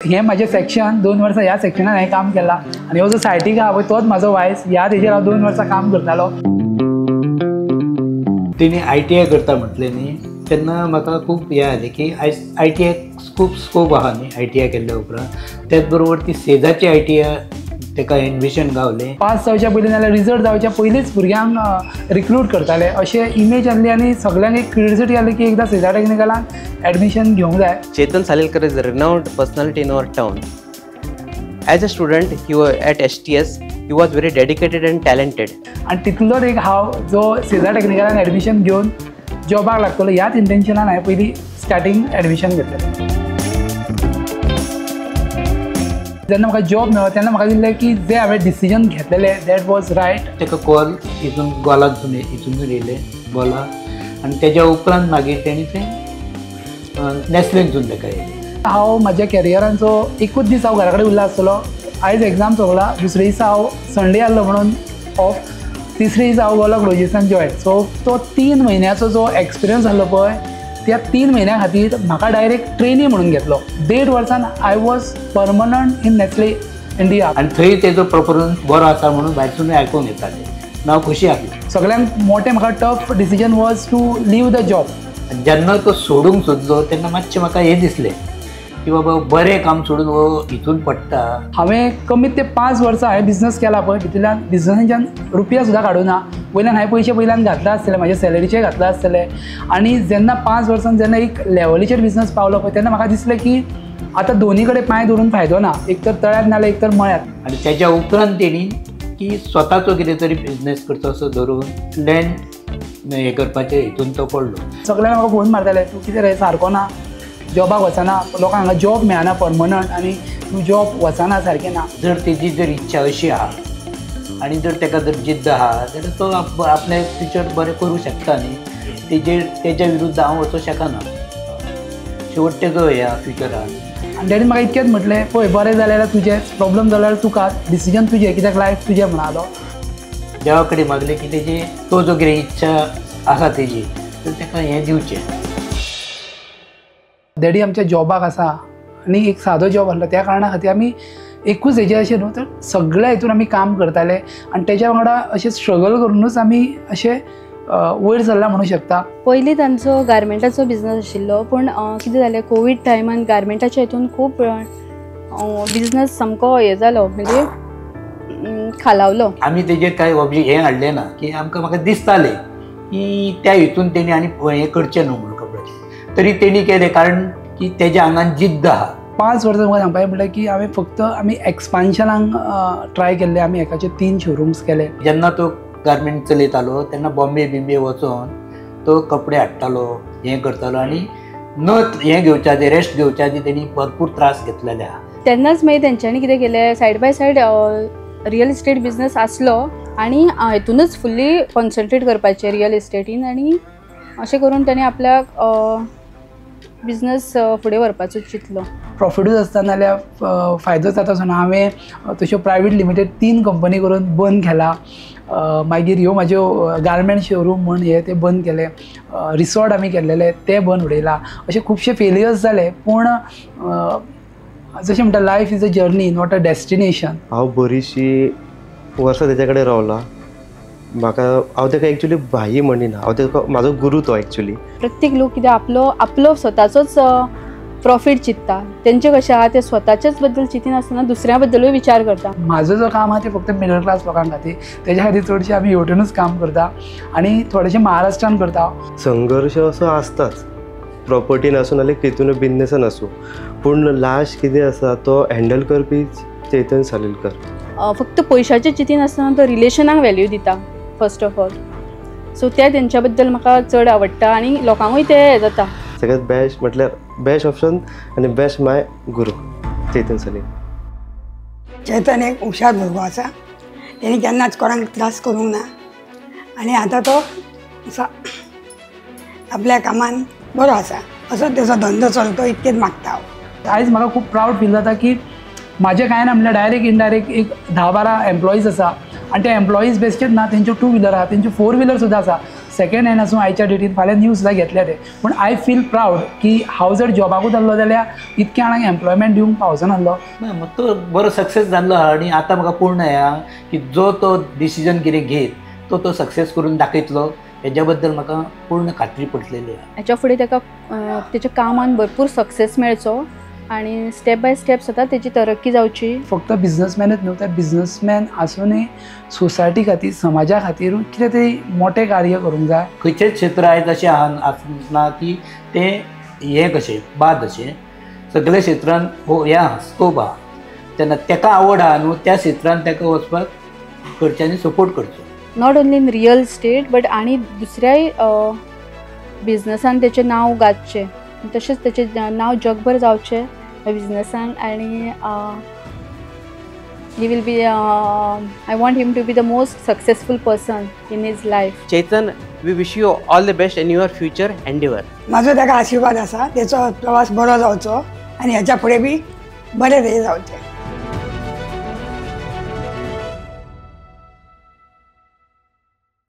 हें म्हाजें सेक्शन 2 वर्सां ह्या सेक्शनान हांवें काम केलां आनी हो जो सायटीक आहा पळय तोच म्हाजो वायस, ह्या तेजेर हांव 2 वर्सां काम करतालो. तेणी ITI करता म्हटलें न्ही तेन्ना म्हाका खूब हें जालें की ITI खूब स्कोप आहा न्ही ITI केल्ल्या उपरांत. त्याच बरोबर ती सेजाची ITI ताका एडमिशन गावलें. पास जावच्या पयलीं नाल्यार रिजल्ट जावच्या पयलींच भुरग्यांक रिक्रूट करताले अशें इमेज आहली आनी सगल्यांक एक क्युरियोसिटी आहली की एकदां सेजा टॅक्निकलान एडमिशन घेवंक जाय. Chetan Salilkar is a renowned personality in our town. As a student, he was at STS, he was very dedicated and talented. आनी तितलोच एक हांव जो सेजा टॅक्निकलान एडमिशन घेवन जॉबाक लागतलो ह्याच इंटेन्शनान हांवें पयलीं स्टार्टींग एडमिशन घेतलें. जेन्ना म्हाका जॉब मेळ्ळो तेन्ना म्हाका दिसलें की जे हांवें डिसिजन घेतलेलें that was right. ताका कॉल हितून गोलांतसून हितून येयलें गोला आनी तेज्या उपरांत मागीर तेणी तें नॅस्लेनसून ताका येयलें. हांव म्हाज्या कॅरियरांचो एकूच दीस हांव घरा कडेन उरला आसतलो. आयज एग्जाम सोंपला, दुसरे दिसा हांव संडे आहलो म्हणून ऑफ, तिसरे दिसा हांव गोला ग्लोजीसान जॉयन. सो तो 3 म्हयन्याचो जो एक्सपिरियन्स आहलो पळय त्या 3 म्हयन्या खातीर म्हाका डायरेक्ट ट्रेनी म्हणून घेतलो. 1.5 वर्सान I was permanent in Nestle India. आनी थंय तेजो परफॉर्मन्स बरो आसा म्हणून भायरसून आयकूंक येतालें, हांव खोशी आसलो. सगळ्यांत मोठें म्हाका tough decision was to leave the job. जेन्ना तो सोडूंक सोदलो तेन्ना मातशें म्हाका हें दिसलें की बाबा बरें काम सोडून हो हितून पडटा. हांवें कमीत ते 5 वर्सां हांवें बिजनस केला पळय, भितरल्यान बिजनसाच्यान रुपया सुद्दां काडूना, वयल्यान हांवें पयशे वयल्यान घातला आसतले, म्हाजे सॅलरीचे घातला आसतले. आनी जेन्ना 5 वर्सान जेन्ना एक लेवलीचेर बिजनस पावलो पळय तेन्ना म्हाका दिसलें की आतां दोनी कडेन पांय दवरून फायदो ना, एक तर तळ्यांत नाल्यार एक तर मळ्यांत. आनी तेज्या उपरांत तेणी की स्वताचो कितें तरी बिजनेस करचो असो धरून लँड हें करपाचें हितून तो पडलो. सगळ्यांक म्हाका फोन मारताले, तूं कितें रे सारको ना, जॉबाक वचना, लोकांक हांगा जॉब मेळना परमनंट आनी तूं जॉब वचना सारकें ना. जर तेजी जर इच्छा अशी आहा आनी जर ताका जर जिद्द आहा जाल्यार तो आपलें फ्युचर बरें करूं शकता न्ही. तेजेर तेज्या विरुद्ध हांव वचूंक शकना, शेवट तेजो हें आहा फ्युचर आहा. आनी डॅडीन म्हाका इतकेंच म्हटलें, पळय बरें जालें जाल्यार तुजेंच, प्रॉब्लम जालो जाल्यार तुका, डिसिजन तुजें, कित्याक लायफ तुजें म्हणालो. देवा कडेन मागलें की तेजी तो जो कितें इच्छा आसा तेजी तर ताका हें दिवचें. डॅडी आमच्या जॉबाक आसा आनी एक सादो जॉब आसलो त्या कारणा खातीर आमी एकूच हेजेर अशें न्हू तर सगळ्या हितून आमी काम करताले आनी तेज्या वांगडा अशें स्ट्रगल करुनूच आमी अशें वयर सरला म्हणूं शकता. पयलीं तांचो गार्मेंटाचो बिजनस आशिल्लो, पूण कितें जालें कोवीड टायमान गार्मेंटाच्या हितून खूब बिजनस सामको हें जालो, म्हणजे खालावलो. आमी तेजेर कांय हें हाडलें ना की आमकां म्हाका दिसतालें की त्या हितून तेणी आनी हें करचें न्हू म्हणून कपड्याचें, तरी तेणी केलें कारण की तेज्या आंगान जिद्द आहा. 5 वर्सां म्हाका सांगपाचें म्हणल्यार की हांवें फक्त आमी एक्सपान्शनाक ट्राय केल्ले, आमी एकाचे 3 शोरुम्स केले. जेन्ना तो गार्मेंट चलयतालो तेन्ना बॉम्बे बिम्बे वचोन तो कपडे हाडटालो, हें करतालो आनी न हें घेवच्या आदी रेस्ट घेवच्या आदी तेणी भरपूर त्रास घेतलेले आहा. तेन्नाच मागीर तेंच्यांनी कितें केलें, side by side real estate business आसलो आनी हितूनच फुल्ली कॉन्सन्ट्रेट करपाचें रियल इस्टेटीन, आनी अशें करून ताणें आपल्याक बिजनस फुडें व्हरपाचो चिंतलो. प्रॉफिटूच आसता नाल्यार फायदो जाता असो ना. हांवें तश्यो प्रायवेट लिमिटेड 3 कंपनी करून बंद केला. मागीर ह्यो म्हाज्यो गार्मेंट शोरूम म्हूण हे ते बंद केले, रिसॉर्ट आमी केल्लेले ते बंद उडयला. अशे खुबशे फेलियर्स जाले, पूण जशें म्हणटा life is a journey not a destination. हांव बरीचशी वर्सां तेज्या कडेन रावलां. म्हाका हांव ताका एक्चुली भाई म्हणिना, हांव ताका म्हाजो गुरू तो एक्चुली. प्रत्येक लोक कितें आपलो आपलो स्वताचोच प्रॉफीट चिंतता, तेंचे कशें आहा ते स्वताच्याच बद्दल चिंतिनासतना दुसऱ्या बद्दलूय विचार करता. म्हाजो जो काम आहा तें फक्त मिडल क्लास लोकां खातीर, तेज्या खातीर चडशें आमी हेवटेनूच काम करता आनी थोडेशें महाराष्ट्रान करता. संघर्श असो आसताच, प्रॉपर्टीन आसूं नाल्यार कितून बिजनेसान आसूं, पूण लास्ट कितें आसा तो हँडल करपी चेतन सालेलकर. फक्त पयशाचें चिंतिनासतना तो रिलेशनाक व्हॅल्यू दिता फर्स्ट ऑफ ऑल. सो ते तेंच्या बद्दल म्हाका चड आवडटा आनी लोकांकूय ते जाता. सगळ्यात बेस्ट म्हटल्यार बेस्ट ऑप्शन आनी best my Guru Chetan Salelkar. Chetan एक हुशार भुरगो आसा, तेणी केन्नाच कोणाक त्रास करूंक ना आनी आतां तो आपल्या कामान बरो आसा, असो तेजो धंदो चलतो इतकेंच मागता हांव. आयज म्हाका खूब प्रावड फील जाता की म्हाजें कांय ना म्हणल्यार डायरेक्ट इनडायरेक्ट एक 10-12 एम्प्लॉईज आसा आनी ते एम्प्लॉईज बेश्टेच ना, तेंच्यो 2 व्हिलर आहा, तेंच्यो 4 व्हिलर सुद्दां आसा. सेकंड हँड आसूं आयच्या डेटीन फाल्यां न्यू सुद्दां घेतले ते. पूण I feel proud की हांव जर जॉबाकूच आसलो जाल्यार इतक्या जाणांक एम्प्लॉयमेंट दिवंक पावचो नासलो. ना, तो बरो सक्सेस जाल्लो आहा आनी आतां म्हाका पूर्ण हें आहा की जो तो डिसिजन कितें घेत तो तो सक्सेस करून दाखयतलो हेज्या बद्दल म्हाका पूर्ण खात्री पटलेली आहा. हेच्या फुडें ताका तेच्या कामान भरपूर सक्सेस मेळचो आनी स्टेप बाय स्टेप सदांच तेची तरक्की जावची. फक्त बिजनसमॅनूच न्हू तर बिजनसमॅन आसुनूय सोसायटी खातीर समाजा खातीर कितें तरी मोटें कार्य करूंक जाय. खंयचेच क्षेत्र आयज अशें आसना की तें हें कशें बाद अशें, सगल्या क्षेत्रान हो हें आहा स्कोप आहा. तेन्ना तेका आवड आहा न्हू त्या क्षेत्रान तेका वचपाक घरच्यांनी सपोर्ट करचो. Not only in real estate but आनी दुसऱ्याय बिजनसान तेचें नांव गाजचें, तशेंच तेचें नांव जगभर जावचें बिजनसान. आनी he will be I want him to be the most successful person in his life. Chetan, we wish you all the best in your future endeavour. म्हाजो ताका आशिर्वाद आसा, तेचो प्रवास बरो जावचो आनी हेच्या फुडें बी बरें तेजें जावचें.